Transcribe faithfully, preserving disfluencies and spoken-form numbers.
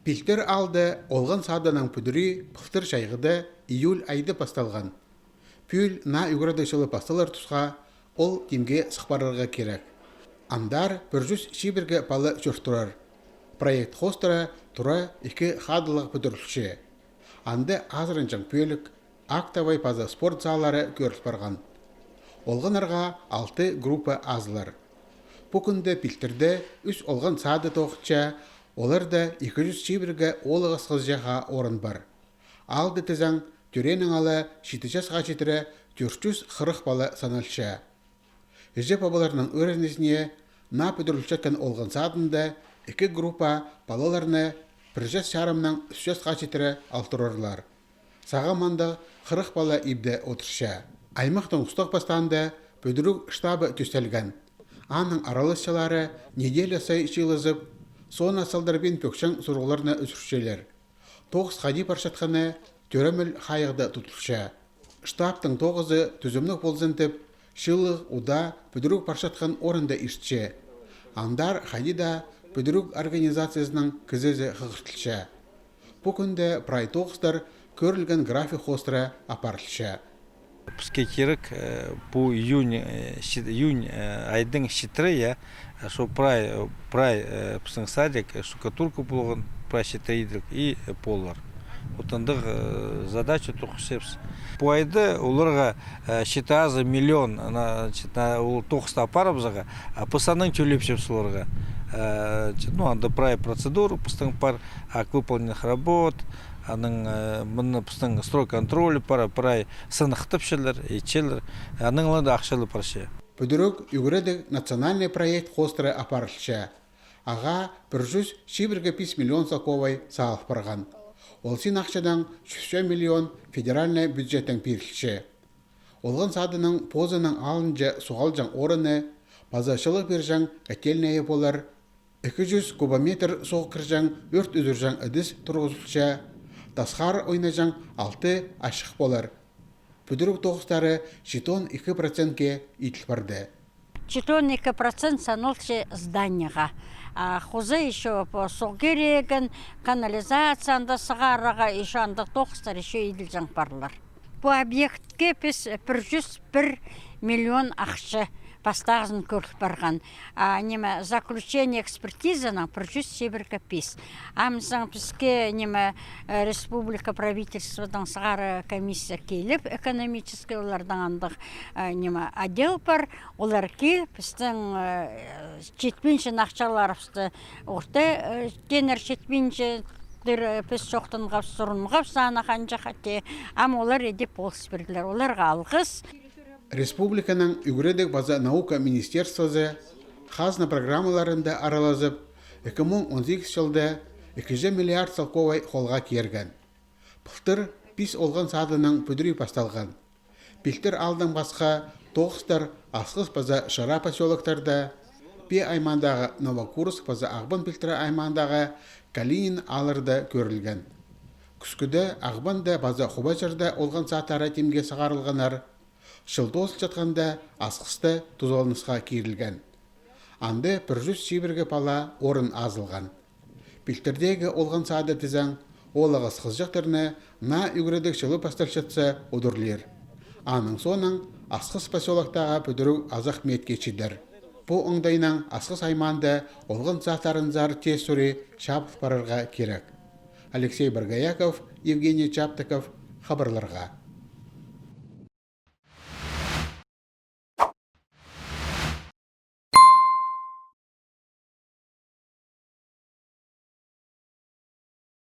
Пилтір аалда олған садының пӱдірии пылтыр чайғыда, июль айда пасталған. Пӱӱл наа ӱгредіг чылы пасталар тусха ол тимге сых парарға кирек. Андар пір чӱс чибіргі пала чӧр турар. Проект хоостыра тура ікі хадылығ пӱдірілче. Анда азыранҷаң пӧлік, актовай паза спорт заллары кӧріл парған. Олғаннарға алты группа азылар. Пу кӱнде Пилтірде ӱс олған сады тоғынча, оларда ікі чӱс чибіргі оолағас хызыҷахха орын пар. Аалда тізең, тӧреенең ала читі часха читіре тӧрт чӱс хырых пала саналча. Іҷе-пабаларның ӧрінізіне, наа пӱдірілчеткен олған садында ікі группа палаларны пір час чарымнаң ӱс часха читіре ал турарлар. Сағам андағ хырых пала ибде одырча. Аймахтың устағ-пастаанда пӱдіріг штабы тӧстелген. Аның араласчылары неделя сай чыылызып, соона салдырбин пӧкчең сурығларны ӱзӱрчелер. Тоғыс хайди парчатханы тӧреміл хайығда тудылча. Штабтың тоғызы тӱзімніг ползын тіп, чыылығ удаа пӱдіріг парчатхан орында иртче. Андар хайди даа пӱдіріг организациязының кізізі хығыртылча. Пу кӱнде прай тоғыстар кӧрілген график хоостыра апарылча. Піске кирек, э, пу июнь, э, чит-, июнь, э, айдың читіре, я, э, что прай, э, прай, э, пістің садик, э, штукатурка полған, прай читіре иділік и, э, поллар. Вот андағ, э, задача тоғынчабыс. Пу айда оларға, э, читі азы миллион, значит, на, ол тоғысты апарыбызарға, а піс анаң тӧлепчебіс оларға. Э, значит, ну, анда прай процедура пістің пар, акт выполненных работ, анаң, э, мына пістің стройконтроль пар, прай сыныхтапчалар, итчелер, анаң ла даа ахчалар парча. Пӱдіріг ӱгредіг национальный проект хоостыра апарылча. Ағаа пір чӱс чибіргі пис миллион салковай салыл парған. Ол син ахчадаң чӱс чоо миллион федеральный бюджеттең пирілче. Олған садының позының алынҷа суғалҷаң орыны паза чылығ пирҷең котельная полар, ікі чӱс кубометр суғ кірҷең ӧрт ӱзӱрҷең ідіс турғызылча, тасхар ойнаҷаң алты ачых полар. Пӱдіріг тоғыстары читон ікі процентке иділ парды. Читон ікі процент саналча зданиеға. А хоза ещё по суғ кирегін, канализация анда сығарарға, ещё андағ тоғыстар ещё иділҷең парлар. Пу объектке піс пір чӱс пір миллион ахча пастағызын кӧріл парған. А, ниме, заключение экспертизаның пір чӱс чибіргі пис. Амзаң піске, ниме, э, республика правительстводаң сығара комиссия киліп, экономический, оларның андағ, э, ниме, отдел пар, олар киліп, пістің, э, читпинчең ахчаларыбысты орта, э, теңер читпинче, тір, э, піс чоохтанғабыс, сурынғабыс аны ханҷа хати, ам олар іди полыс пирділер. Оларға алғыс. Республиканың ӱгредіг паза наука министерствозы хазна программаларында аралазып, ікі муң он сигіс чылда ікі чӱс миллиард салковай холға кирген. Пылтыр пис олған садының пӱдірии пасталған. Пилтір аалдаң пасха тоғыстар Асхыс паза Шыра посёлоктарда, Пе аймаандағы Новокурск паза Ағбан Пилтірі аймаандағы Калинин аалларда кӧрілген. Кӱскӱде Ағбанда паза Хубачырда олған садтары тимге сығарылғаннар. Чыл тоозылчатханда Асхыста тузаланысха кирілген. Анда пір чӱс чибіргі пала орын азылған. Пилтірдегі олған сады тізең, оолағас хызыҷахтарны наа ӱгредіг чылы пасталчатса удурлир. Аның соонаң Асхыс посёлоктағы пӱдіріг азах миитке читер. Пу оңдайнаң Асхыс аймаанда олған садтарынзар тее сури чабыл парарға кирек. Алексей Боргояков, Евгений Чаптыков, хабарларға.